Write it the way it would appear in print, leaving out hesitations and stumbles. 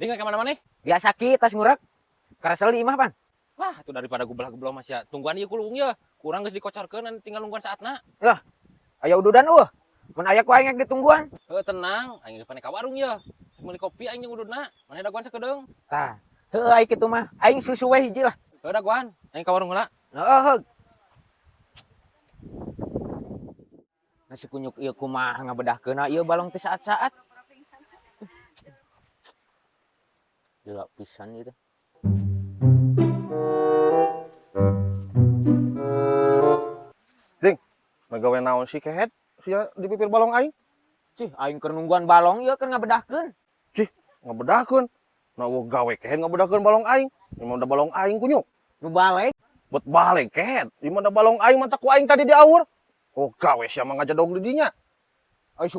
Ding ka mana maneh? Biasa ki tas ngurek. Karesel di imah pan. Wah, tuh daripada gobelah-gobelah mah sia. Tungguan ieu kulung ye. Kurang geus dikocorkeun nanti tinggal nungguan saatna. Aya ududan eueuh. Mun aya ku aing rek ditungguan. Heuh, tenang, aing geus pane ka warung ye. Meuli kopi aing jeung ududna. Maneh dagoan sakedeung. Tah, heueuh ai kitu mah. Aing susu we hiji lah. Heuh, dagoan, aing ka warung heula. Heeh, heug. Nah, si kunyuk ieu kumaha ngabedahkeunna ieu balong teh saat-saat. Gila pisan ieu teh. Ding, magawe naon sih kehed? Sia di pipir balong aing. Cih, aing keur nungguan balong ieu keur ngabedahkeun. Cih, ngabedahkeun. Nah, eueuh gawe kehed ngabedahkeun balong aing. Ieu mah da balong aing kunyuk. Nu balik. Bet balik kehed. Ieu mah da balong aing mata ku aing tadi diaur. Oh, gawe sia mah ngajadog di dinya. Ai sugan.